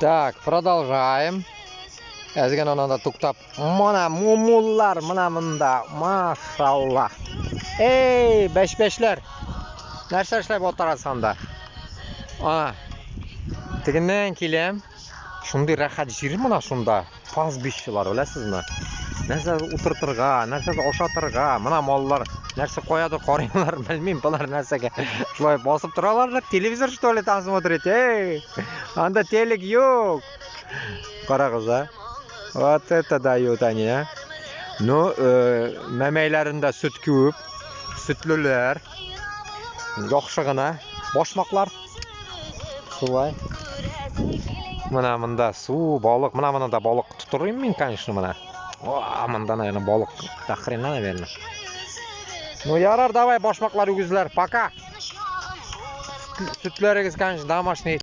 Так, продолжаем. Әз генә анда туктап. Мына мумуллар, мына монда. Машалла. Эй, бәш-бәшләр. Нәрсә эшләп утырасың анда? А. Тегеннән киләм. Шундый рәхәт җир мына шунда. Пастбищелар, беләсезме? Нәрсә утыртырга, нәрсә ашатырга. Мына маллар нәрсә каядыр карыйлар, белмим, болар нәрсәгә. Шулай басып торалар, телевизор что ли там смотрите? Эй, анда телек юк. Карагыз, а? Вот это дают они, а? Ну, э, мәмәйләрендә сөт күп, сөтлеләр. Яхшы гына башмаклар. Шулай. Менә монда су, балык. Менә монда балык тотырым мин, конечно, менә. О, монда, наверное, балык до хрена, наверное. Ну, ярар, давай, башмаклар, үгезләр, пока. Сөтләрегез, конечно, домашний.